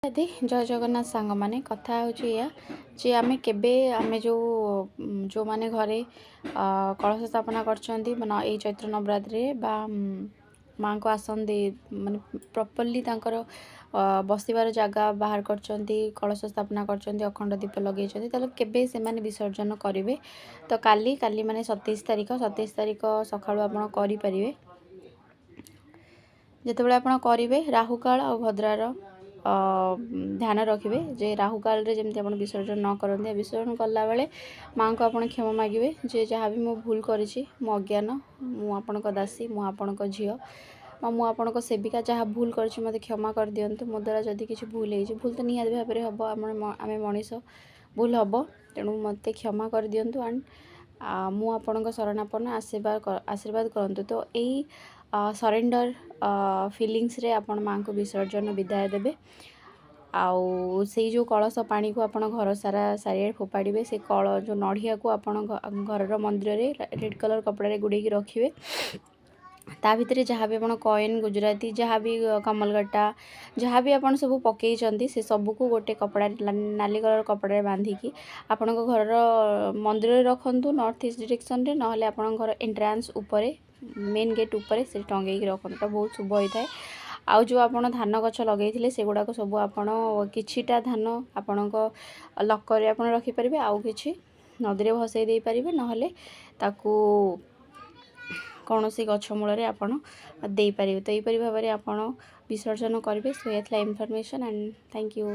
ରାଧେ, ଜୟ ଜଗନ୍ନାଥ ସାଙ୍ଗମାନେ। କଥା ହେଉଛି ଏଇଆ ଯେ ଆମେ କେବେ ଆମେ ଯେଉଁମାନେ ଘରେ କଳସ ସ୍ଥାପନା କରିଛନ୍ତି ମାନେ ଏଇ ଚୈତ୍ର ନବରାତ୍ରିରେ ବା ମାଆଙ୍କୁ ଆସନ ଦେଇ, ମାନେ ପ୍ରପର୍ଲି ତାଙ୍କର ବସିବାର ଜାଗା ବାହାର କରିଛନ୍ତି, କଳସ ସ୍ଥାପନା କରିଛନ୍ତି, ଅଖଣ୍ଡ ଦୀପ ଲଗେଇଛନ୍ତି, ତାହେଲେ କେବେ ସେମାନେ ବିସର୍ଜନ କରିବେ? ତ କାଲି, କାଲି ମାନେ 27 ତାରିଖ, 27 ତାରିଖ ସକାଳୁ ଆପଣ କରିପାରିବେ। ଯେତେବେଳେ ଆପଣ କରିବେ, ରାହୁକାଳ ଆଉ ଭଦ୍ରାର ଧ୍ୟାନ ରଖିବେ ଯେ ରାହୁକାଳରେ ଯେମିତି ଆପଣ ବିସର୍ଜନ ନ କରନ୍ତି। ବିସର୍ଜନ କଲାବେଳେ ମାଆଙ୍କୁ ଆପଣ କ୍ଷମା ମାଗିବେ ଯେ ଯାହା ବି ମୁଁ ଭୁଲ କରିଛି, ମୁଁ ଅଜ୍ଞାନ, ମୁଁ ଆପଣଙ୍କ ଦାସୀ, ମୁଁ ଆପଣଙ୍କ ଝିଅ ବା ମୁଁ ଆପଣଙ୍କ ସେବିକା, ଯାହା ଭୁଲ କରିଛି ମୋତେ କ୍ଷମା କରିଦିଅନ୍ତୁ। ମୋ ଦ୍ୱାରା ଯଦି କିଛି ଭୁଲ ହେଇଛି, ଭୁଲ ତ ନିହାତି ଭାବରେ ହେବ, ଆମେ ମଣିଷ, ଭୁଲ ହେବ, ତେଣୁ ମୋତେ କ୍ଷମା କରିଦିଅନ୍ତୁ ଆଣ୍ଡ ମୁଁ ଆପଣଙ୍କ ଶରଣାପନ୍ନ, ଆଶୀର୍ବାଦ ଆଶୀର୍ବାଦ କରନ୍ତୁ। ତ ଏଇ ସରେଣ୍ଡର ଫିଲିଙ୍ଗସରେ ଆପଣ ମାଆଙ୍କୁ ବିସର୍ଜନ ବିଦାୟ ଦେବେ। ଆଉ ସେଇ ଯେଉଁ କଳସ ପାଣିକୁ ଆପଣ ଘର ସାରା ଚାରିଆଡ଼େ ଫୋପାଡ଼ିବେ। ସେ କଳ ଯେଉଁ ନଡ଼ିଆକୁ ଆପଣ ଘରର ମନ୍ଦିରରେ ରେଡ଼୍ କଲର୍ କପଡ଼ାରେ ଗୁଡ଼େଇକି ରଖିବେ। ତା ଭିତରେ ଯାହା ବି ଆପଣ କଏନ୍, ଗୁଜୁରାତି, ଯାହା ବି କମଲଗଟା, ଯାହା ବି ଆପଣ ସବୁ ପକେଇଛନ୍ତି, ସେ ସବୁକୁ ଗୋଟେ କପଡ଼ାରେ, ନାଲି କଲର୍ କପଡ଼ାରେ ବାନ୍ଧିକି ଆପଣଙ୍କ ଘରର ମନ୍ଦିରରେ ରଖନ୍ତୁ ନର୍ଥ ଇଷ୍ଟ ଡିରେକ୍ସନରେ, ନହେଲେ ଆପଣଙ୍କ ଘର ଏଣ୍ଟ୍ରାନ୍ସ ଉପରେ, ମେନ୍ ଗେଟ୍ ଉପରେ ସେଠି ଟଙ୍ଗେଇକି ରଖନ୍ତୁ। ଏଇଟା ବହୁତ ଶୁଭ ହୋଇଥାଏ। ଆଉ ଯେଉଁ ଆପଣ ଧାନ ଗଛ ଲଗେଇଥିଲେ, ସେଗୁଡ଼ାକ ସବୁ ଆପଣ କିଛିଟା ଧାନ ଆପଣଙ୍କ ଲକରରେ ଆପଣ ରଖିପାରିବେ, ଆଉ କିଛି ନଦୀରେ ଭସେଇ ଦେଇପାରିବେ, ନହେଲେ ତାକୁ କୌଣସି ଗଛ ମୂଳରେ ଆପଣ ଦେଇପାରିବେ। ତ ଏହିପରି ଭାବରେ ଆପଣ ବିସର୍ଜନ କରିବେ। ସୋ ଏହା ଥିଲା ଇନଫର୍ମେସନ୍ ଆଣ୍ଡ thank you.